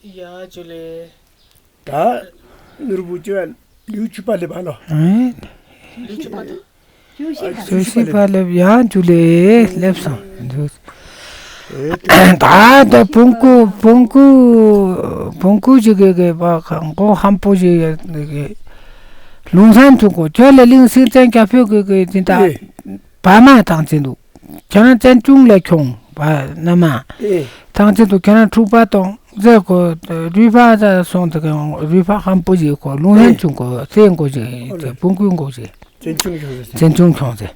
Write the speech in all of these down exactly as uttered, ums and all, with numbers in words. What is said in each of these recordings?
ཡ་ཇུ་ལེ། ད་ནོར་བུ་ཅོ་ཡ་ལིའུ་ཆུ་པ་ལེབ་ཨ་ལོ། ཨེ། ལིའུ་ཆུ་པ་དང་། ཅོ་ཤི་པ་ལེབ། ཡ་ཇུ་ལེ་ལེབ་སོང་། ད་ད་བོང་ཀུ་བོང་ཀུ་བོང་ཀུ་ཞིག་གི་གི་བ་མགོ་ཧམ་པོ་ཞིག་གི་ལུང་ཚན་ཐུག་གོ། ཁྱོད་ལ་གླིང་སེང་ཅན་རྒྱ་ཕོད་གི་གི་དེ་ད་ཨེ། བ་མ་ཐང་ཆེན་འདུག་ཁྱོད་རང་བཙན་ཆུང་ལས་ཁྱོང་བ་ན་མ། ཨེ། ཐང་ཆེན་དུ་ཁྱོད་རང་འཁྲུག་པ་གཏོང་ཟེར་གོ། རུས་པ་ད་སོང་དུ་གི་རུས་པ་ཧམ་པོ་ཞིག་གོ། ལུང་ཧན་ཨེ། ཆུང་གོ་སེ་གོ་ཞིག་ཨོ་ལེ། བོང་ཀུའི་གོ་ཞིག་བཙན་ཆུང་ཁྱོང་ཟེར། བཙན་ཆུང་ཁྱོང་ཟེར།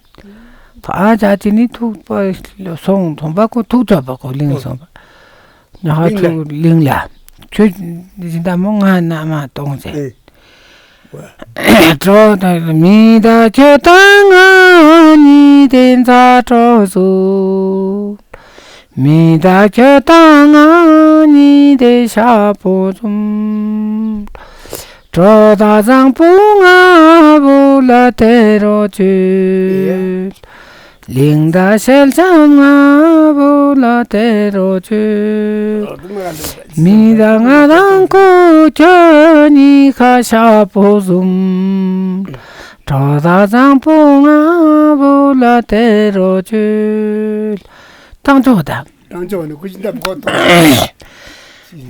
ད་ཨ་ཅག་ཅི་ནི་ཐུག་པ་སོང་ཐོང་པ་གོ། ཐུག་ཐོབ་པ་གོ་གླིང་ཨོ། སོང་པ། ཉ་ཧ་གླིང་ལ། ཐུག་གླིང་ལ། ཁྱོད་འཛིན་ད་མོ་ང་ན་མ་གཏོང་ཟེར། ཨེ། གྲོགས་དང་མི་དང་ཁྱོད་དང་ང་གཉིས་དེ་མཛའ་གྲོགས་སུ། མི་དང་ཁྱོད་དང་ང་གཉིས་དེ་ཤ་པོ་བཟུམ། གྲོགས་དང་བཟང་པོ་ང་བོ་ལ་དེ་རོ་བཅོལ། གླིང་དང་ཤེལ་ལྕམ་ང་བོ་ལ་དེ་རོ་བཅོལ། མི་དང་ང་དང་ཁོ་ཁྱོད་གཉིས་ཁ་ཤ་པོ་བཟུམ། གྲོགས་དང་བཟང་པོ་ང་བོ་ལ་དེ་རོ་བཅོལ། བཏང་ཆོག་ད། བཏང་ཆོག་ནི་ཁུ་ཤིན་ད་བོ་ཏོ།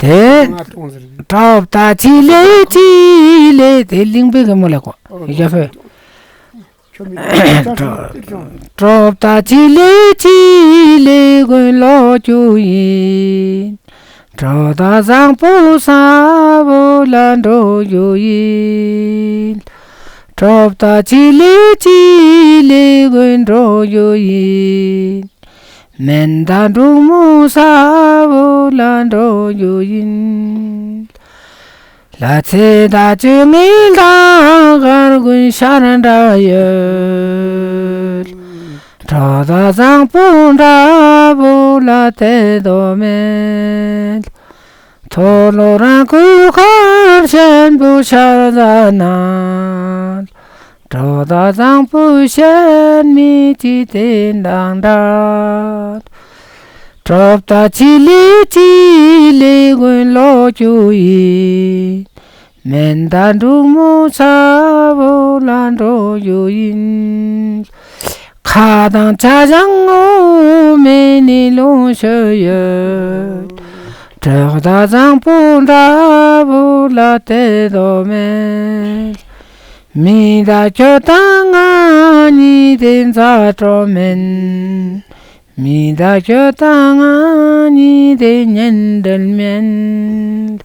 དེ། ང་ཏོང་ཟེར། གྲོགས་དང་ཆི་ལེ་ཆི་ལེ་དེ་གླིང་པའི་གི་མོ་ལ་གོ། ཨོ། ཡ་ཧྥེ། ཁྱོད་མི་ཁྱོད་མི་གྲོགས་དང་ཆི་ལེ་ཆི་ལེ་དགུན་ལོག་རྒྱུ་ཡིན། གྲོགས་དང་བཟང་པོ་ས་བོ་ལ་འགྲོ་རྒྱུ་ཡིན། གྲོགས་དང་ཆི་ལེ་ཆི་ལེ་དགུན་འགྲོ་རྒྱུ་ཡིན། སྨན་དང་འབྲུག་མོ་ས་བོ་ལ་འགྲོ་རྒྱུ་ཡིན། ལ་ཚེ་ད་བཅོ་ལྔའི་ལྷག་དཀར་དགུན་ཤར་འདྲ་ཡོད། གྲོགས་དང་བཟང་པོ་འདྲ་བོ་ལ་དེ་དོ་མེད། མཐོ་ལོ་རང་ཁུལ་ཁར་ཆེན་པོ་ཤར་ཟ་ན། གྲོགས་དང་བཟང་པོ་ཤན་མི་ཅི་དེ་འདང་འདྲ། གྲོགས་དང་ཆི་ལི་ཅི་ལི་དགུན་ལོག་རྒྱུ་ཡིན། སྨན་དང་འབྲུག་མོ་ས་བོ་ལ་འགྲོ་རྒྱུ་ཡིན། ཁ་དང་ཆ་ཞང་ངོ་མེད་ནི་ལུང་ཤོད་ཡོད། གྲོགས་དང་བཟང་པོ་འདྲ་བོ་ལ་དེ་དོ་མེད། མི་དང་ཁྱོད་དང་ང་གཉིས་དེ་མཛའ་གྲོགས་མིན། མི་དང་ཁྱོད་དང་ང་གཉིས་དེ་གཉེན་འབྲེལ་མིན།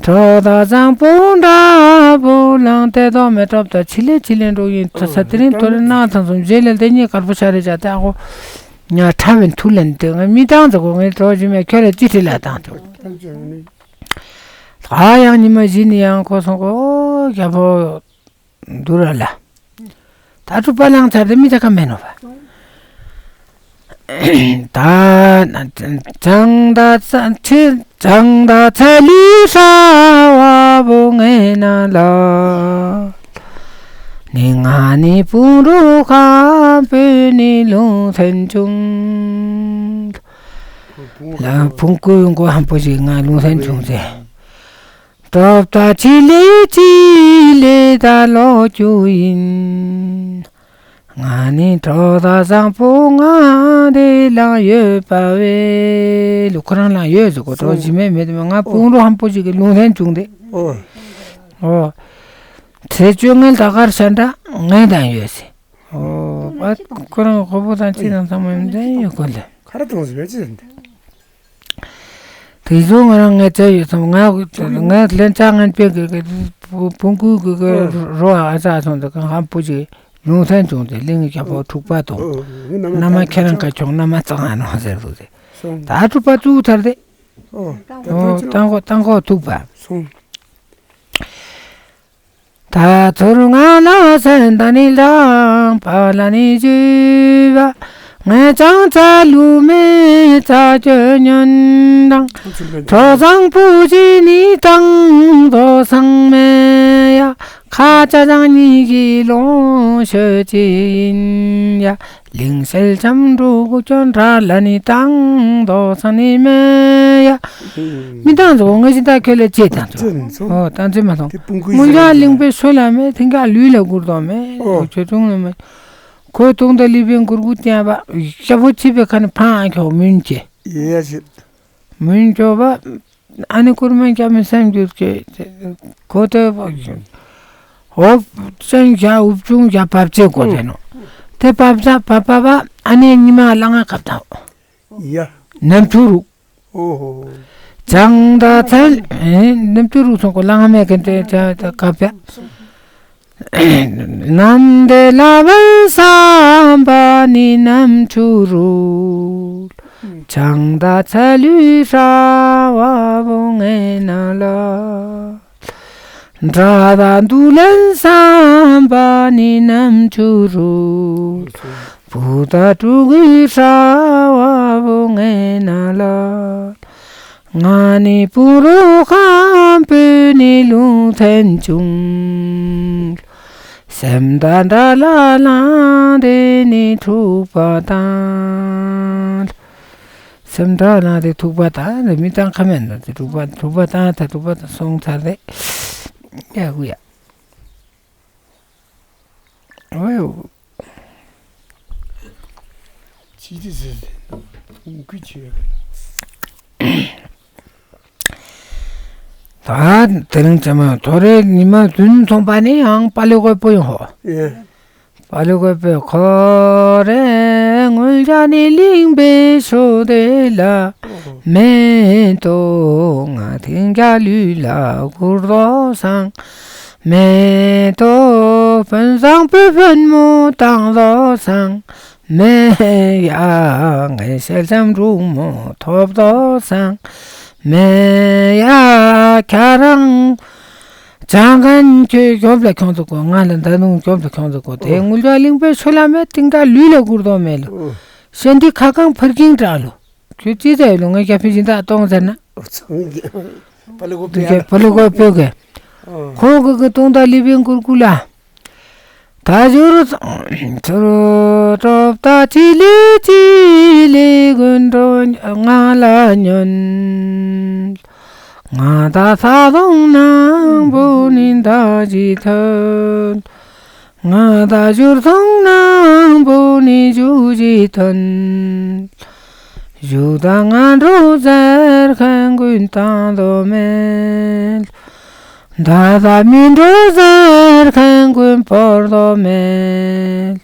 གྲོགས་དང་བཟང་པོ་འདྲ་བོ་ལ་དེ་དོ་མེད། གྲོགས་དང་ཆི་ལེ་ཆི་ལེ་འགྲོ་ཡིན། ད་ས་དེ་རིང་ཐོ་རེ་ནང་ཐང་སོང་རྗེས་ལ་དེ་གཉིས་དཀར་པོ་ཤ་རེ་བྱ་དེ་ཨ་ཁོ་ཉ་ཁྲ་བའི་མཐུ་ལན་དེ་ང་མི་བཏང་ཟེར་གོ། ངའི་གྲོགས་ཞུ་མེད་ཁྱོད་ལ་ཅི་ཁྲི་ལ་བཏང་ཐུབ། ད་ཡང་ཉི་མ་བཞི་ནི་ཡང་ཁོ་སོང་གོ་རྒྱ་པོ། འདུག་ར་ལ། ད་སྤྲུལ་པ་ལང་ཚར་དེ་མི་ད་ཀ་མེད་ནོ་བ། ད་ན་བྱང་ད་ཚ་ཆི་བྱང་ད་ཚ་ལུས་ཧྲ་བ་བོ་ངེ་ན་ལ། ནི་ང་ནི་སྤུན་རོགས་ཁམ་བུ་ནི་ལུང་ཚན་ཆུང་། ལ་བུང་ཀུ་མགོ་ཧམ་པོ་ཞིག་ང་ལུང་ཚན་ཆུང་ཚེ། གྲོགས་དང་ཆི་ལི་ཅི་ལི་ད་ལོག་རྒྱུ་ཡིན། ང་ནི་གྲོགས་དང་བཟང་པོ་ང་དེ་ལང་ཡོད་པ་བས། ལུ་ཁོ་རང་ལང་ཡོད་ཟེར་གོ། གྲོགས་ཞུ་མེད་མེད་དེ་ང་སྤུན་རོགས་ཧམ་པོ་ཞིག་གི་ལུང་ལྷན་བྱུང་སྟེ། ཨོ། ཨོ། ཚེ་བཅོ་ལྔའི་ད་གར་ཤ་འདྲ་ངའི་དང་ཡོད་ཟེར། ཨོ། ཨ་ཁོ་རང་གོ་བོ་དང་ཅི་དང་ཚང་མ་ཡོད་དེ་ཡོད་གོ་ལེ། ཁ་ར་དང་ཟེར་བས་ཅི་ཟེར་འདི། དེ་ཚོ་ང་རང་ངའི་རྩལ་ཡོད་ཙམ་ང་ང་ལན་ཆགས་ངན་པའི་གི་གི་བུ་བུང་ཀུ་གི་གི་ཨོ། རོ་ཨ་ཙག་སོང་དེ་གང་ཧམ་པོ་ཅིག་ལུང་ཐན་བྱུང་སྟེ་གླིང་གི་རྒྱལ་པོ་འཁྲུག་པ་དང་ཨོ། ང་མནའ་མ་ཁྱེད་རང་ག་ཁྱོང་མནའ་མ་གཙང་ཨ་ནོ་ཟེར་འདུག་སྟེ། སོང་། ད་འཁྲུག་པ་བཙུགས་ཚར་ཏེ། ཨོ། ད་ཨོ་ཐོན་ཆོག་བཏང་གོ་བཏང་གོ་ཐུག་པ། སོང་། ད་ཚུར་ང་ལ་སེམས་དང་ནི་ལངས་པ་ལ་ནི་བཞུད་པ། ངས་ཅང་ཙ་ལུ་མེ་ཙ་ཅོ་ཉོན་དང་། གྲོ་བཟང་པོ་ཅི་ནི་དང་དོ་སང་མེ་ཡ། ཁ་ཅ་ཅང་ཉི་གི་ལོང་ཤོད་ཅི་ཡིན་ཡ། ལིང་ཤེལ་ལྕམ་དྲུག་གུ་ཅོན་དྲ་ལ་ནི་དང་དོ་སང་ནི་མེ་ཡ། མི་དང་ཚོ་ངས་ཅི་ད་ཁྱོད་ལ་ཅེས་དང་ཚོ། ཨོ་ད་ཚོད་མ་སོང་། དངུལ་ལྕགས་གླིང་པའི་ཤོད་ལ་མེ་ཐིང་ག་ལུས་ལ་གུར་དོ་མེ། ཁོས་དུང་དང་ལི་པིན་གུར་གུ་བསྟན་པ། ཞབས་པོ་ཆིབས་པའི་ཁ་ནས་ཕང་ཁྱོག་མུན་ཅེ། ཡེ་ཡ་ཞིག་མུན་ཅོ་བ། ཨ་ནི་གུར་མན་སྐྱ་མི་སེམས་འགྱུར་ཅེ། ཁོ་ཏེ་འོབ་ཅན་བྱ་འུབ་ཅུང་བྱ་བབ་ཅེ་གོ་ཏེ་ནོ། དེ་བབ་ཟ་བབ་བ་བ་ཨ་ནི་ཉི་མ་ལ་ང་ཁབ་ཐའོ། ཡ། ནམ་ཆུ་རུ། ཨོ་ཧོ། བྱང་ད་ཚལ། ཨེ་ནམ་ཆུ་རུ་སོང་གོ་ལ་ང་མེ་གན་ཏེ་ཅ་ད་ཁབ་ཡ། ནམ་དེ་ལ་བན་སམ་པ་ནི་ནམ་ཆུ་རུ། བྱང་ད་ཚལ་ལུས་ཧྲ་བ་བོ་ངེ་ན་ལ། དགྲ་དང་དུ་ལེན་བསམ་པ་ནི་ནམ་ཆུ་རུ། བུ་དང་ཕྲུ་གུའི་ཧྲ་བ་བོ་ངེ་ན་ལ། ང་ནི་བུ་རུ་ཁམ་བུ་ནི་ལུང་ཐན་ཆུང་། སེམས་དང་དགྲ་ལ་ལང་དེ་ནི་འཁྲུག་པ་དང་། སེམས་དགྲ་ལ་དེ་ཐུག་པ་དང་མི་དང་ཁ་མེད་ན་དེ་དྲུག་པ་དྲུག་པ་དང་ད་དྲུག་པ་དང་སོང་ཚར་རེད། ཡ་གུ་ཡ། ཨོ་ཡོ། ཅི་དེ་ཟེར་ནོ་ཀུ་ཅི་ཡོད། ད་དེ་རིང་ཚང་མ་ཐོ་རེ་ཉི་མ་བདུན་ཚོང་པ་ནི་ཡང་པ་ལེ་གོ་པོ་ཡོང་ཧོ། ཡེ། པ་ལེ་གོ་པོས་ཁོ་རེ་ངུལ་ཇ་ནི་ལིང་པའི་ཤོ་དེ་ལ་མེ་ཏོ་ང་ཐིང་རྒྱ་ལུས་ལ་གུར་རོ་སང་མེ་ཏོ་ཕན་སང་པོ་ཕན་མོ་དང་རོ་སང་མེ་ཡ་ངའི་ཤེལ་ལྕམ་འབྲུག་མོ་ཐོབ་རོ་སང་མེ་ཡ་ཁྱ་རང་། ཇང་གན་ཁྱོད་ཞོབ་ལ་ཁྱོང་ཚུགས་གོ། ང་ལ་ད་དུང་ཞོབ་ལ་ཁྱོང་ཚུགས་གོ། དེ་ཨོ། ངུལ་ལྕགས་གླིང་པའི་ཆུ་ལ་མེ་ཏིང་ཀ་ལུས་ལ་གུར་དོ་མེ་ལོ། ཨོ། ཤན་ཏི་ཁ་ཁང་ཕར་ཀིང་དྲག་ལོ། ཁྱོད་ཅི་ཟེར་ལོ། ང་རྒྱ་ཕི་ཞིན་ད་གཏོང་ཟེར་ན། ཨོ་ཚང་གི། པ་ལི་གོ་དེ་པེ་ཡ། པ་ལི་གོ་པེ་གེ། ཨོ། ཁོ་གི་གི་ཏོང་ད་ལི་པིན་གུར་གུ་ལ། ད་ཞུར་ཚུར་གྲོབ་ད་ཅི་ལི་ཅི་ལི་གུན་གྲོ་ང་ལ་ཉོན། ང་ད་ས་དོང་ནང་བུ་ནི་ད་ཅི་ཐོན། ང་ད་ཞུར་ཚོང་ནང་བུ་ནི་ཞུ་ཅི་ཐོན། ཞུ་ད་ང་འགྲོ་ཟེར་མཁན་ཀུན་བཏང་དོ་མེད། ད་ད་མི་འགྲོ་ཟེར་མཁན་ཀུན་བོར་དོ་མེད།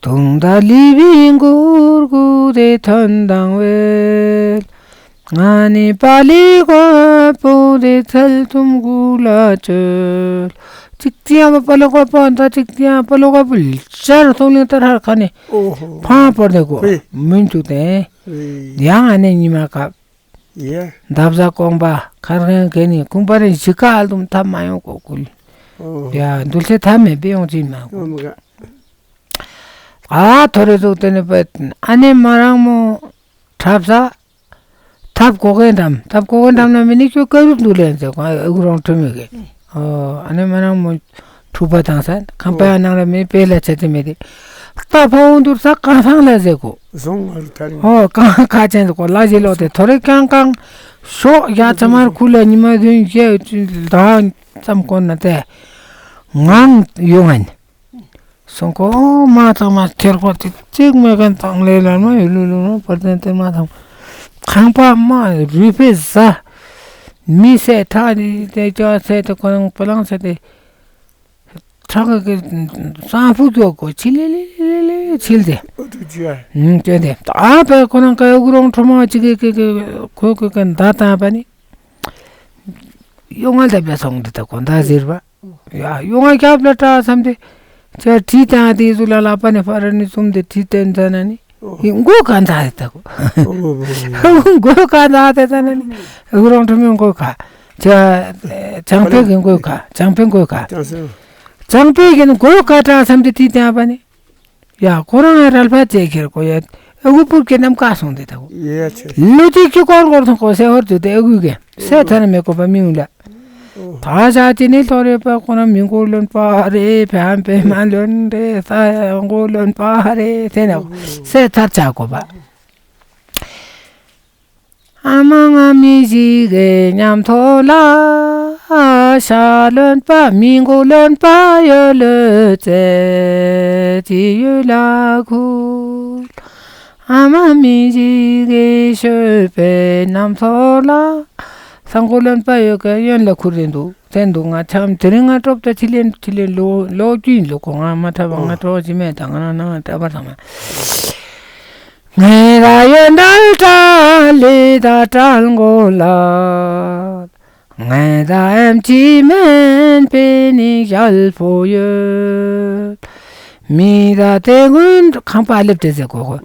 དུང་ད་ལི་བིང་གུར་གུ་དེ་ཐོན་དང་བས། ང་ནི་པ་ལི་གོ་པོ་དེ་ཚལ་ཐུམ་གུ་ལ་བཅོལ། ཅིག་ཅི་ཡང་པ་ལི་གོ་པོ་ད་ཅིག་ཅི་ཡང་པ་ལི་གོ་པོ་ལ་ཅར་སོང་ལིང་ལྟར་ཧར་ཁ་ནས་ཨོ་ཧོ། ཕང་པོར་དེ་གོ་ཧེ། མུན་བཅུག་སྟེ། ཧེ། ཡང་ཨ་ནེ་ཉི་མ་སྐབས། ཡ། འདབ་བཟའ་ཀོང་པ་ཁར་ཁན་གན་ནི་ཀུང་པ་རེ་ཞི་ཀ་ཨ་ལྡུམ་ཐབས་མ་ཡོང་གོ་ཀུལ། ཨོ། ཡ་འདུལ་ཚེ་ཐབས་མེད་པའི་ཡོང་ཅིག་མ་གོ། ཨོ་མ་ག། ཨ་ཐོ་རེ་ཟུག་དེ་ནི་པ་ཨ་ནེ་མ་རང་མོ་ཁྲབ་ས་ཐབས་གོ་གན་འགྲམ་ཐབས་གོ་གན་འགྲམ་ན་མི་ནི་ཁྱོད་ཀ་རུབ་འདུག་ལན་ཟེར་གོ་ཨ་གུ་རོང་ཁྲོ་མི་གི། ཨོ་ཨ་ནེ་མ་རང་མོ། འཁྲུག་པ་དང་ས་ཁང་པའི་ནང་ལ་མི་དཔེ་ལ་ཆ་ཏི་མེད་དེ། རྟ་ཕ་བོང་དུར་ས་གང་སང་ལ་ཟེར་གོ། བཟུང་བར་ཐལ། ཨོ་གང་ཁ་ཅན་ཟེར་གོ་ལ་ཞེ་ལོ་དེ་ཐོ་རེ་ཀང་ཀང་ཤོག་ཡ་ཚ་མར་ཁུ་ལ་ཉི་མ་བདུན་བཞི་ཟླ་ཙམ་གོ་ན་དེ་ངང་ཡོང་ངན་སོང་གོ། མ་ཚང་མ་ཁྱེར་གོ་ཅིག་ཅིག་མེ་གན་དང་ལེ་ལ་མ་ཡུ་ལུ་ལུ་མ་པར་དན་དེ་མ་ཚང་ཁང་པ་མ་རུས་པའི་ཟ་མི་སེ་ཐ་དེ་ཅོ་སེ་དེ་ཁོ་རང་པ་ལང་སེ་དེ། ཁྲག་གི་སང་ཕུ་ཀྱོག་གོ་ཆི་ལི་ལི་ལི་ལི་ཆིལ་ཏེ། ཨོ་ཏུ་ཅི་ཡ། ཨུམ་ཅེ་ཏེ། ཨ་པེ་ཁོ་རང་ཀ་ཡོ་གུ་རོང་ཁྲོ་མ་ཅི་གེ་གེ་གེ་ཁོ་གེ་གེ་མདའ་བཏང་པ་ནི། ཡོ་ང་ལྡབ་ལ་སོང་དེ་ད་གོ་མདའ་ཟེར་བ། ཡ་ཡོ་ང་རྒྱབ་ལ་བྲག་བསམ་སྟེ། ཅ་གྲི་བཏང་དེ་ཟུ་ལ་ལག་པ་ནས་ཕ་ར་ནི་བཙུམ་སྟེ་གྲི་བཏོན་ཙ་ན་ནི། ཨོ། ཡི་མགོ་ག་འདྲ་རེད་ད་གོ། ཨོ། མགོ་ག་འདྲ་རེད་ཙ་ན་ནི། ཡོ་གུ་རོང་ཁྲོ་མའི་མགོ་ག་ཅ་བྱང་པའི་གི་མགོ་ག་བྱང་པའི་མགོ་ག་བྱང་སེ། བྱང་པའི་གི་མགོ་ག་བྲག་བསམ་སྟེ་གྲི་བཏང་པ་ནི། ཡ་ཁོ་རང་ཡང་རལ་པ་ཙེ་ཁེར་གོ་ཡ། ཨ་ཁུ་པུར་གྱི་རྣམ་ཀ་སོང་སྟེ་ད་གོ། ཡ་ཆེ། ལོ་ཅིག་ཅིག་སྐོར་སྐོར་སོང་གོ་སེ་ཧོར་དུ་དེ་ཨ་ཁུ་གེ་སེ་ཐར་མེ་གོ་པ་མི་ཡོང་ལ། ད་ཞག་ཅིག་ནི་ལྷོ་རེ་པ་ཁོ་རང་མི་མགོ་ལོན་པ་རེ་བེ་ཧམ་པེ་མ་ལོན་རེ་ས་ཡ་མགོ་ལོན་པ་རེ་ཐེ་ན་གོ་སེ་ཐར་ཆ་གོ་པ། ཨ་མ་ང་མི་ཞིག་གི་ཉམ་ཐོ་ལ། ཤ་ལོན་པ་མི་མགོ་ལོན་པ་ཡོད་ལོ་ཙེ་ཅི་ཡོད་ལ་ཁུལ། ཨ་མ་མི་ཞིག་གི་ཤོད་པའི་ཉམ་ཐོ་ལ། ས་མགོ་ལོན་པ་ཡོད་གི་ཡོན་ལ་ཁུལ་རེད་འདུག་དེ་འདུག་ང་ཆམ་དེ་རིང་ང་གྲོབ་ད་ཐི་ལེན་ཐི་ལེན་ལོ་ལོ་རྒྱུས་ལོ་གོ་ང་མ་ཐ་བ་ང་གྲོགས་ཅི་མེད་ད་ང་རང་ནང་ལ་བྲལ་བར་ཐང་མ། ངེ་ར་ཡོན་ཏན་བྲལ་ལི་ད་བྲལ་མགོ་ལ། ངེ་ད་ཨེམ་ཅི་མེན་པེ་ནི་ཞལ་པོ་ཡོད། མི་ད་དེ་ཀུན་ཁང་པ་ལེབ་ཏེ་ཟེ་གོ་གོ།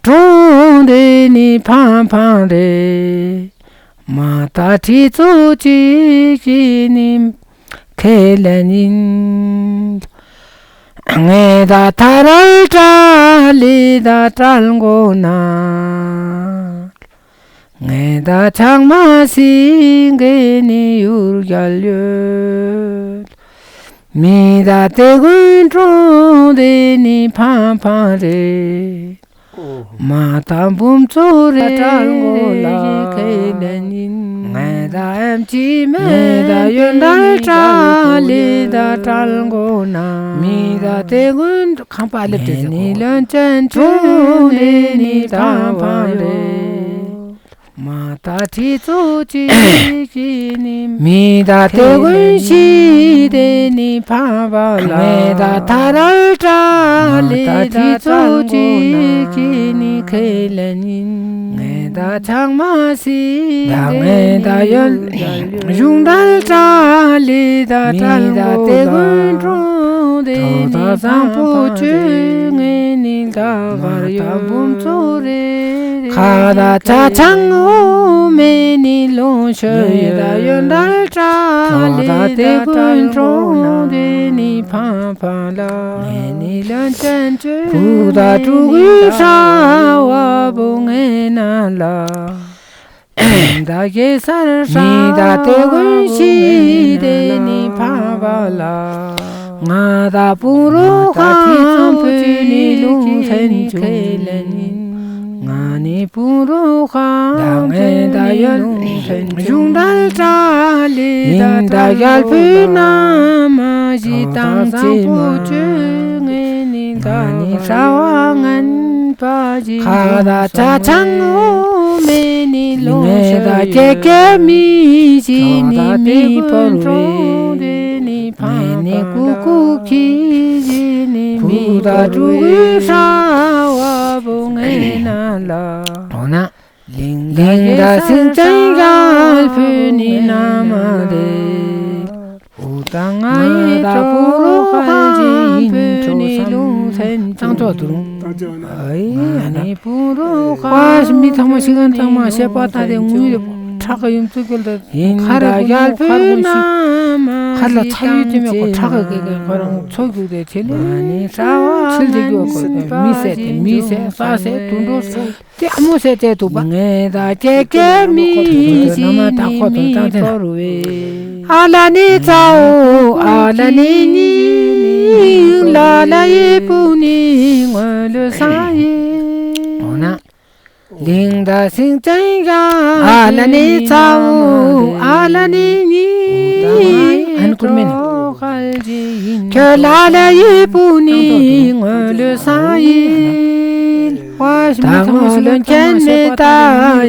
གྲོང་དེ་ནི་ཕང་ཕང་རེ། མ་ད་ཁྲི་ཚོ་ཅིག་གི་ནི་ཁས་ལེན་ཡིན། ངེ་ད་ཐ་རལ་བྲལ་ལི་ད་བྲལ་མགོ་ན། ངེ་ད་ཆང་མ་སིང་གེ་ནི་ཡུར་རྒྱལ་ཡོད། མི་ད་དེ་ཀུན་གྲོང་དེ་ནི་ཕང་ཕང་རེད། མ་ད་འབུམ་ཚོ་རེ་བྲལ་མགོ་ལ་ཁས་ལེན་ཡིན། ངེ་ད་ཨེམ་ཅི་མེད་ད་ཡོན་ཏན་བྲལ་ལི་ད་བྲལ་མགོ་ན། མི་ད་དེ་ཀུན་ཁང་པ་ལེབ་ཏེ་ཟེ་གོ། ནི་ལོན་ཅན་ཆུང་ནི་ནི་ད་ཕང་རེ། མ་ད་ཁྲི་ཚོ་ཅིག་གི་ནི། མི་ད་དེ་ཀུན་ཤི་དེ་ནི་ཕང་བ་ལ། ངེ་ད་ཐ་རལ་བྲལ་ལི་ད་ཁྲི་ཚོ་ཅིག་གི་ནི་ཁས་ལེན་ཡིན། ངེ་ད་ཆང་མ་སིང་ད་ངེ་ད་ཡོན་གཞུང་འབྲེལ་བྲལ་ལི་ད་བྲལ་མགོ་ལ། ད་དེ་ཀུན་གྲོང་དེ་ནི་བཟང་པོ་བཅོས་ངེ་ནི་ད་བར་ཡོད། ཁ་ད་ཆ་ཆང་འོ་མེ་ནི་ལོང་ཤོད་ཡོད། ཡོན་འབྲེལ་བྲལ་ལི་ད་དེ་ཀུན་གྲོང་དེ་ནི་ཕང་ཕང་ལ། ངེ་ནི་ལོན་ཅན་བཅོས་བུ་ད་ཕྲུ་གུའི་ཧྲ་བ་བོ་ངེ་ན་ལ། ད་གེ་སར་ཧྲ་བ་བོ་ངེ་ན་ལ། མི་ད་དེ་ཀུན་ཤི་དེ་ནི་ཕང་བ་ལ། ང་ད་སྤུན་རོགས་ཁང་བུད་ནི་ལུང་ཚན་ཁས་ལེན་ཡིན། ང་ནི་སྤུན་རོགས་ཁང་ད་ངེ་ད་ཡོན་གཞུང་འབྲེལ་བྲལ་ལི་ད་ཡིན་ད་ཡལ་བུ་ན་མ་ཞི་དང་ཚེ་མ་བཅོས་ངེ་ནི་ད་ནི་ཧྲ་བ་ངན་པ་ཞིག་ཁ་ད་ཆ་ཆང་འོ་མེ་ནི་ལོང་ངེ་ད་ཤོད་ཀྱེ་ཀྱེ་མི་ཞི་ནི་མི་པོར་བེ། ནི་ཕ་ནི་ཀུ་ཀུ་ཁྱི་ཞི་ནི་མི་ད་ཀྲུ་གུ་ཧྲ་བ་བོ་ངེ་ན་ལ། འོ་ན། ལིང་ག་སིང་ཅན་ཡལ་བུ་ནི་ན་མ་རེ། འུ་ད་ང་ཡི་ད་པུ་རོ་ཧ་ལ་ཇི་ཡིན་ཁྲོ་སམ། ཙང་ཙོ་དུ་རུང་། ཨ་ཡི་ཨ་ནི་པུ་རོ་ཧ་ལ་མི་ཚང་མ་ཤི་གན་ཚང་མ་ཤེས་པ་ད་རེ་ངུ་ཡི་ཁྲག་གི་ཡུམ་ཚུ་གོལ་ད། ཡིན་ད་ཡལ་བུ་ན་མ་ཁ་ལ་ཚ་ཡུལ་དེ་མེད་གོ་ཁྲག་གི་གེ་གེ་ཁོ་རང་ཚོ་རྒྱུག་དེ་ཆེ་ལེ། ཆིལ་དེ་རྒྱུག་གོ་མི་ཟེར་དེ་མི་ཟེར་ས་ཟེར་དུ་འགྲོ་ཟེར། ཏེ་ཨ་མོ་ཟེར་ཏེ་འདུག་པ། ངེ་ད་ཀྱེ་ཀྱེ་མི་ཞི་ནི་མི་པོར་བེ། ཨ་ལ་ནི་ཚ་འོ་ཨ་ལ་ནི་ནི། ལ་ལ་ཡི་པུ་ནི་ངོ་ལོ་ས་ཡི། འོ་ན། ལིང་ད་སིང་ཅན་ཡ། ཨ་ལ་ནི་ཚ་འོ་ཨ་ལ་ནི་ནི། ཨན་ཀུར་མེན། ཁྱོད་ལ་ལ་ཡི་པུ་ནི་ངོ་ལོ་ས་ཡི། ད་ངོ་ལོན་ཁྱེད་མེད་ད་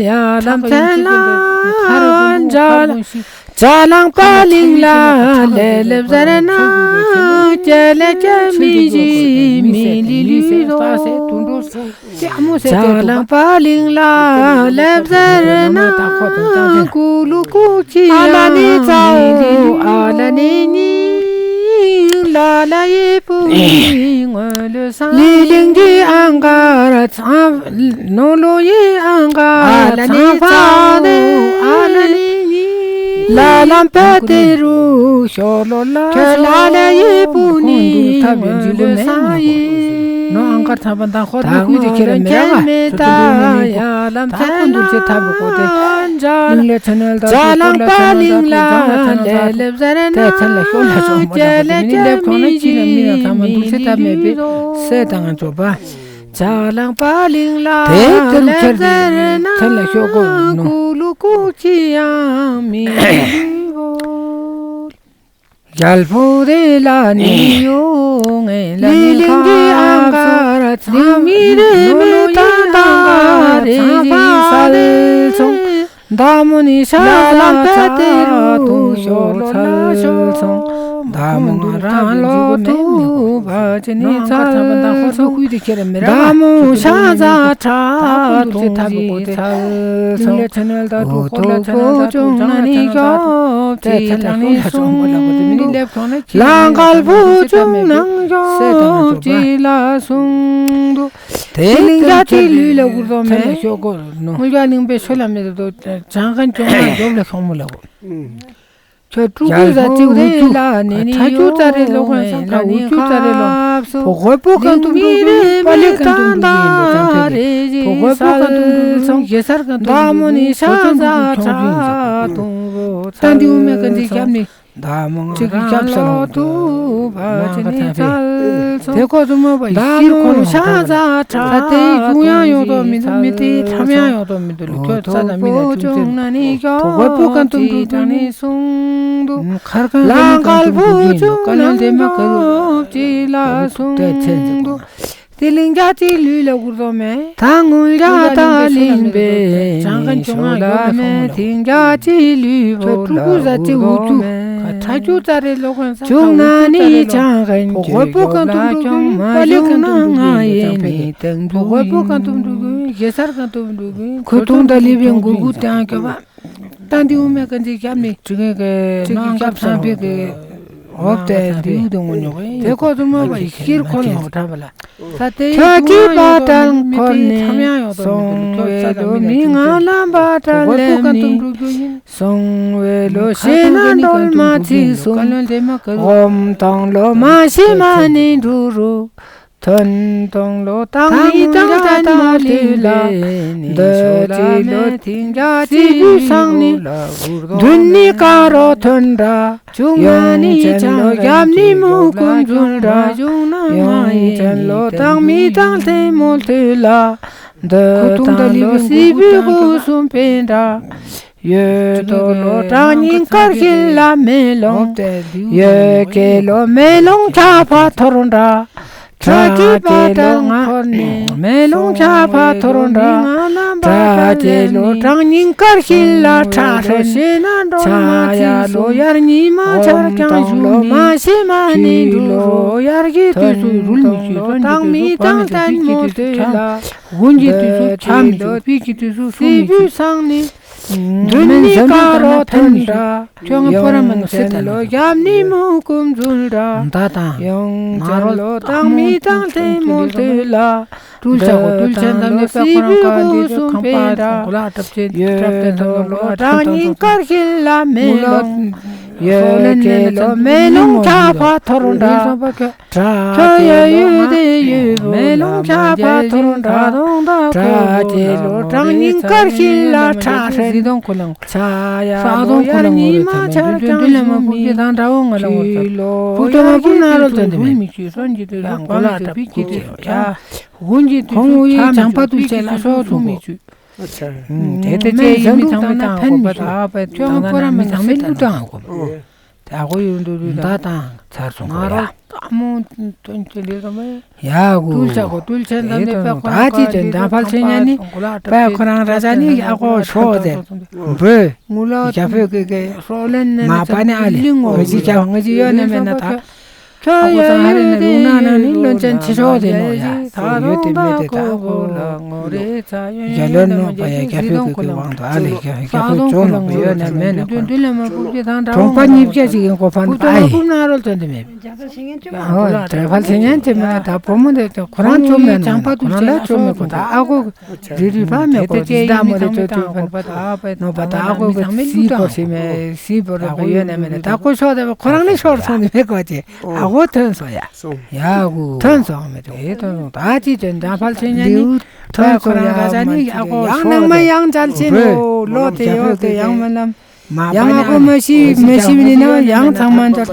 ཡ་ལམ་ཚན་ལ་འཇལ། ཅ་ལང་པ་ལིང་ལ་ལེ་ལེབ་ཟེར་ན་ཀྱེ་ལེ་ཀྱེ་མི་ཞི་མི་ལི་ལི་རོ། ཅ་ལང་པ་ལིང་ལ་ལེབ་ཟེར་ན་ཀུ་ལུ་ཀུ་ཅི་ཨ་ལ་ནི་ཚ་འོ་ཨ་ལ་ནི་ནི། ལ་ལ་ཡི་པུ་ནི་ངོ་ལོ་ས། ལི་ལིང་གི་ཨང་ག་ར་ཚང་། ནོ་ལོ་ཡི་ཨང་ག་ར་ཚང་ཕ་ནི། ཨ་ལ་ནི་ནི། ལ་ལམ་པ་ཏེ་རུ་ཤོ་ལོ་ལ། ཁྱོད་ལ་ལ་ཡི་པུ་ནི་ངོ་ལོ་ས་ཡི། ནོ་ཨང་ཀར་ཐམ་པ་མདང་ཧོར་མི་ཀུན་དེ་ཁྱེད་ར་མི་ར་བ། ཚོ་ཚོ་མི་མི་ད་ཁོ་འདུག་ཅེས་ཐབས་པོ་གོ་དེ། ལིང་ལེ་ཚན་ལ་ད་ལང་པ་ལིང་ལ་ལེ་ལེབ་ཟེར་ན་དེ་ཚན་ལ་ཤོ་ལ་ཤོ་མོ་ལ་གོ་དེ་མི་ནི་ལེབ་ཁོང་ན་ཅི་ན་མི་ན་ཐམ་པ་འདུག་ཅེས་ཐབས་མེད་པས་སེ་དང་ང་ཚོ་པ། ལང་པ་ལིང་ལ་དེ་དེ་རུ་ལེབ་ཁྱེད་ཟེར་ན་ཚན་ལ་ཤོ་གོ་ནོ། ཀུ་ལུ་ཀུ་ཅི་ཡང་མི་ལུས་བོ། རྒྱལ་པོ་དེ་ལ་ནི་ཡོང་ངེ་ལ་ནི་ལིང་གི་ཨང་ཀ་ར་ཚང་མི་རེ་མེ་ཏང་ཏང་རེ་ཡི་སལ་ཚོང་། མདའ་མོ་ནི་ཤ་ལ་ལ་ཚ་ཏེ་རུ་ཤོ་ལོ་ལ་ཤོ་ཚོང་། མདའ་མོ་ང་རང་ལོ་ཐུ་བ་ཅི་ནི་ཚལ་ཚོང་། མདའ་མོ་ཤ་ཛ་ཁྲ་ཐུང་ཡི་ཚལ་ཚོང་། ལུ་ལེ་ཚན་ལ་ད་ཐུ་ཁོ་ལ་ཚན་ལ་ད་ཐུ་ཚང་ལ་ནི་ཤོ་ཅི་ལ་ནི་སུང་། ལ་ཀལ་པོ་ཅུང་ནང་ཞོག་ཅི་ལ་གསུངས་འདུག་དེ་ལིང་ག་ཅི་ལུས་ལ་གུར་དོ་མེད། ཤོག་གོ་ནོ། མུལ་ག་ལིང་པའི་ཤོ་ལ་མེད་དོ། བྱང་ཁན་ཅུང་ནང་ཞོག་ལ་ཤོག་མོ་ལ་གོ། ཁྱོད་ཀྲུ་གུ་ཟ་ཅི་འུ་ཅུ་ཁ་ཆ་ཅུ་ཙ་རེ་ལོ་ཁན་སང་ཁ་འུ་ཅུ་ཙ་རེ་ལོ། བོ་གོས་པོ་གང་ཏུ་འདུག་པ་ལེ་གང་ཏུ་འདུག་ཡིན་པ་ཅང་ཁན་བོ་གོས་པོ་གང་ཏུ་འདུག་སོང་གེ་སར་གང་ཏུ་འདུག་ཡིན་པ་ཅང་ཁན་བོ་ཁྱོད་ཅུང་འདུག་ཁྱོད་ཅུང་འདུག་ད་འདི་འུ་མེ་ག་འདི་རྒྱབ་ནི། ད་མོ་ང་ཅིག་གི་རང་རྒྱབ་ས་ལོ་ལོ་དུ་བ་ཅི་ནི་ཚལ་སོང་། དེ་ཁོ་ཚོ་མོ་བ་ད་ཤིར་ཁོ་མོ་ལོ་ཤ་ཁ་ཚ་ཁྲ་ས་དེ་ཅུང་ཡང་ཡོང་དོ་མི་འདུག་མི་དེ་ཁྲམ་ཡང་ཡོང་དོ་མི་འདུག་ལུ་ཁྱོད་ས་ན་མི་ལ་ཅུང་ཚེ་ན་ནི་ཁྱོད་བོ་གོས་པོ་གང་ཏུ་འདུག་ནི་སོང་འདུག་ཁར་ཁར་ལང་ཀལ་པོ་ཅུང་ནང་ལོག་ཅི་ལ་སོང་འདུག་དེ་ལིང་ག་ཅི་ལུས་ལ་གུར་དོ་མེད། ད་ངུལ་ག་ད་ལིང་པའི་ནི་ཤོ་ལ་མེད། ཐིང་ག་ཅི་ལུས་བོ་ལ་གུར་དོ་མེད། ཁ་ཁྲ་ཅུ་ཙ་རེ་ལོ་ཁན་ས་ཅུང་ན་ནི་ཅང་ཁན་གོས་པོ་གང་ཏུ་འདུག་པ་ལེ་གང་ན་ང་ཡེ་ནི་དང་བོ་གོས་པོ་གང་ཏུ་འདུག་གེ་སར་གང་ཏུ་འདུག་གེ་ཁོ་ཐུང་ད་ལི་བེ་གུར་གུར་ཏང་ཁྱོད་པ། ད་འདི་འུ་མེ་ག་འདི་རྒྱབ་ནི། ཅི་གེ་གེ་ཅི་གེ་ནང་རྒྱབ་ས་བེ་གེ་འོབ་དེ་འདི་འུ་དེ་ངོ་ཉོ་གེ་དེ་ཁོ་ཚོ་མོ་བ་ཤིར་ཁོ་ལོ་ཁྲ་བ་ལ། ད་དེ་ཁྱོད་ཀྱི་པ་ཏལ་འཁོར་ནས་སོང་བའི་ལོ་མི་ང་ལ་པ་ཏལ་ལེམ་ནི། སོང་བའི་ལོ་ཤེ་ན་འགྲོལ་མ་ཚིག་གསུམ། འོམ་ཐང་ལོ་མ་ཤེ་མ་ནི་འགྲུ་རུ། ཐོན་ཐོང་ལོ་ཏང་ནི་ཏང་ཏན་མོ་ལི་ལ། འདོད་ཅི་ལོ་ཐིང་ག་ཅི་བུ་སང་ནི། དུན་ནི་ཀ་རོ་ཐོན་ར། ཡོང་ནི་ཅན་ལོ་རྒྱབ་ནི་མུ་ཀུན་འཛུལ་ར། ཡོང་ཅན་ལོ་ཏང་མི་ཏང་ལྟེ་མོ་ལྟེ་ལ། འདོད་ཏང་ལོ་སི་བུ་གུ་སུམ་པེན་ར། ཡོད་དོ་ལོ་གྲངས་སྙིང་དཀར་ཤིལ་ལ་མེ་ལོང་། ཡོད་ཀེ་ལོ་མེ་ལོང་ཆ་ཕ་ཐོར་འདྲ། ཁྲ་ཁྲི་པ་ཏལ་འཁོར་ནས་མེ་ལོང་ཆ་ཕ་ཐོར་འདྲ། ཁྲ་ཁྲི་ལོ་གྲངས་སྙིང་དཀར་ཤིལ་ལ་ཁྲ་ཧྲེ། ཆ་ཡ་ལོ་ཡར་ཉི་མ་ཆར་ཀྱང་བཞུགས་ནས། མ་ཤེས་མ་ནི་འགྲོ་ཡར་གྱི་དུས་སུ་རུལ་མི་ཤེས། སོན་གྱི་དུས་སུ་ཕ་མི་ཤེས། དཀྱིལ་གྱི་དུས་སུ་ཆ་མི་ཤེས། དཔེ་གི་དུས་སུ་སུ་མི་ཤེས། སང་ནི། མདུན་ནི་ཀ་རོ་ཐོན་འདྲ། ཁྱོད་ང་པོ་ར་མ་ནུ་སེ་ད་ལོ་ཡབ་ནི་མུ་ཀུམ་འཛུལ་འདྲ། མདའ་དང་ཡོང་ཅན་ལོ་དང་མི་དང་ལྟེ་མོ་ལྟེ་ལ། སྤྲུལ་ཆ་གོ་སྤྲུལ་ཆ་འདམ་ལེ་པ་ཁོ་རང་ཀ་འདི་ཁང་པ་དང་གོ་ལ་ཏྲབ་ཅེ་ཏྲབ་ཏེ་དང་ལོ་རང་ཉིན་དཀར་ཤིལ་ལ་མེ་ལོ། ཡོད་ཀེ་ལོ་མེ་ལོང་ཆ་ཕ་ཐོར་འདྲ། ཁྱོད་ཡ་ཡོད་དེ་ཡོད་མེ་ལོང་ཆ་ཕ་ཐོར་འདྲ། ཁྲ་ཅེ་ལོ་གྲངས་སྙིང་དཀར་ཤིལ་ལ་ཁྲ་ཧྲེ། ཆ་ཡ་ལོ་ཡར་ཉི་མ་ཆར་ཀྱང་ཞུ་མི་ཤེས། ལོ་ཡར་གྱི་དུས་སུ་རུལ་མི་ཤེས། སོན་གྱི་དུས་སུ་ཕ་མི་ཤེས། དཔེ་གི་དུས་སུ་ཆ། དགུན་གྱི་དུས་སུ་ཆ་མི་ཤེས། དཔེ་གི་དུས་སུ་སུ་མི་ཤེས། དེ་ལྟ་ཅེ་ཡི་མི་ཚང་མ་དང་གོ་པ་དང་། ཁྱོད་ང་པོ་ར་མི་ཚང་མི་ལུ་དང་གོ་པ། ད་ཨ་ཁོ་ཡོད་འདུག་རུ་ད་དང་ཚར་སོང་གོ་ཡ། ང་རོ་ཨ་མོ་དོན་ཅི་ལི་རོ་མེ། ཡ་གུ། ཏུལ་ཆ་གོ་ཏུལ་ཆེན་དང་ནི་པ་ཁོ་རང་ད་ཅི་ཅན་འདྲ་ཕལ་ཆེན་ཡ་ནི་པ་ཁོ་རང་ར་ཅ་ནི་ཨ་ཁོ་ཤོ་ཟེར། བོ། ངུ་ལ་ཞབས་ཕོད་ཀི་ཀི། སོ་ལེན་ནས་མ་པ་ནི་ཨ་ལི། ལི་ངོ་ང་ཅི་ཅ་ང་ཅི་ཡོད་ནི་མེད་ན་ད། ཁྱོད་ཡ་ཡོད་དེ་ཡོད་ན་ནི་ལོན་ཅན་ཆེ་ཤོས་དེ་ནོ་ཡ། ད་ཡོད་དེ་མེད་དེ་ད་ཁོ་ལ་ངོ་རེ་ཚ་ཡོད་ཡ་ལོན་ནོ་པ་ཡ་རྒྱ་ཕེ་ཀུ་ཀུ་དབང་དུ་ཨ་ལེ་རྒྱ་ཕེ་རྒྱ་ཕེ་ཅོ་ནོ་པ་ཡོད་ན་མེད་ན་ཁོ་གྲོང་པ་ཉིས་བརྒྱ་ཅིག་ཡིན་ཁོ་ཕན་ད་ཡི། ཨོ་དྲ་ཕལ་ཆེ་ཉན་ཅེ་མེད་ད་བུ་མོ་དེ་ཁོ་རང་ཅོ་མེད་ནོ་ཁོ་རང་ལ་ཅོ་མེད་ཁོ་ད་ཨ་ཁོ་རི་རི་ཕ་མེད་ཁོ་ཅི་ད་མོ་རེ་ཅོ་ཅོ་ཕན་ནོ་པ་ད་ཨ་ཁོ་གི་སི་པོ་སི་མེད་སི་པོ་ར་ཡོད་ན་མེད་ན་ད་ཁོ་ཤོར་དེ་ཁོ་རང་ནི་ཤོར་སོང་ནི་མེད་ཁོ་ཅེ། བོ་ཐོན་སོང་ཡ། སོང་། ཡ་གུ། ཐོན་སོང་མེད་དེ་ཐོན་སོང་། ད་ཅི་དོན་འཇམ་དཔལ་ཆོས་ཉན་ནི། ལིའུ་ཐོན་སོང་ཡ། ཁོ་རང་ག་ས་ནི་ཡ་གོ་ཡང་ཤོག་ནང་མ་ཡང་མཇལ་ཆེན་ནོ་ལོ་དེ་ཡོད་དེ་ཡང་མ་ལམ། ཡང་ཨ་ཁོ་མ་ཤི་མ་ཤི་བ་ནི་ན་ཡང་ཚང་མ་འཇལ།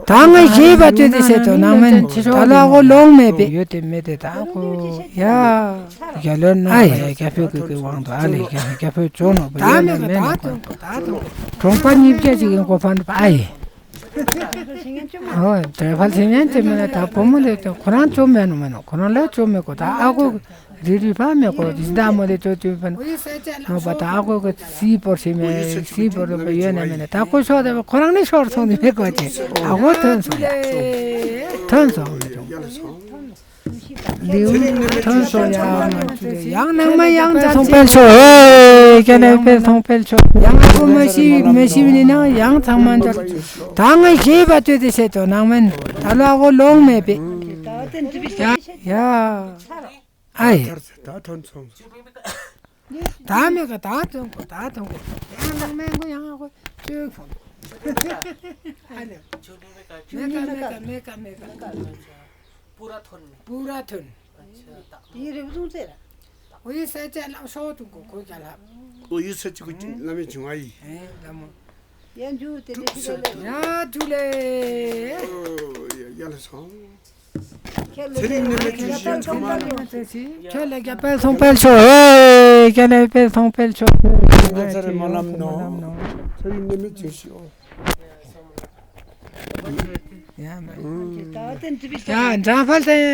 ད་ང་ཞེས་པ་ལྟོས་ཏེ་ཟེར་དོ་ནང་མན་ད་ལ་ཨ་ཁོ་ལོང་མེད་པས། ཡོད་དེ་མེད་དེ་ད་ཨ་ཁོ་ཡ། རྒྱ་ལོ་ན་ཨ་ཡ་རྒྱ་ཕོད་ཀྱི་དབང་དུ་ཨ་ལས་རྒྱ་ཕོད་བྱོན་ནོ་བ་ཡོད་ན་མེད་ན། གྲོང་པ་གཉིས་བརྒྱ་ཅིག་གི་མགོ་འཕང་ཨ་ཡེ། ཨོ་དེ་ཕལ་ཆེར་ཉན་ཆེ་མེད་ན་ད་བུ་མོ་ལས་ཀྱང་ཁོ་རང་བཅོམ་མེད་ནོ་མེད་ནོ་ཁོ་རང་ལས་བཅོམ་མེད་གོ་ད་ཨ་ཁོ་རི་རི་ཕ་མེད་གོ་དེ་ཟླ་མོ་ལས་བཅོ་བཅོ་ཕན་ནོ་པ་ད་ཨ་ཁོ་གི་སི་པོར་ཤི་མེད་སི་པོར་རུ་པ་ཡོད་ན་མེད་ན་ད་ཁོ་ཤོར་ད་ཁོ་རང་ནི་ཤོར་སོང་ནི་མེད་གོ་ཅེ་ཨ་ཁོ་ཐོན་སོང་ཡ། ཐོན་སོང་། ལིའུ་ཐོན་སོང་ཡ། ཡང་ནང་མ་ཡང་ཚང་འཕེལ་ཤོག་ཧེ་རྒྱ་ནས་འཕེལ་སོང་འཕེལ་ཤོག་ཡང་ཨ་ཁུ་མ་ཤི་མ་ཤི་བ་ནི་ན་ཡང་ཚང་མ་འཇོག་ད་ང་ཞེས་པ་ལྟོས་ཏེ་ཟེར་དོ་ནང་མན་ད་ལོ་ཨ་ཁོ་ལོང་མེད་པས། ཡ་ཡ། ཨའི། ད་ཐོན་སོང་། ད་མེད་ག་ད་ཐོན་གོ་ད་ཐོན་གོ། ཡང་ནང་མན་གོ་ཡང་ཨ་ཁོ་ཅོས་ཁོང་། ཨ་ལེ། མེད་ག་མེད་ག་མེད་ག་མེད་ག། पूरा थोन में। पूरा थोन। अच्छा। ये रे तुम से रहा। वो ये सच है, ला शो तुमको कोई क्या ला। वो ये सच कुछ ना में चुंगाई। हैं, लमो। या जू ते दे। या जूले। ओ, या, या ले सो। खेल ले। खेल ले, क्या पैर सौंपल छो। ए, क्या नहीं पैर सौंपल छो। नजर मलम नो। सही ने में चुशियो। या, मैं। या, जहाँ फल थे।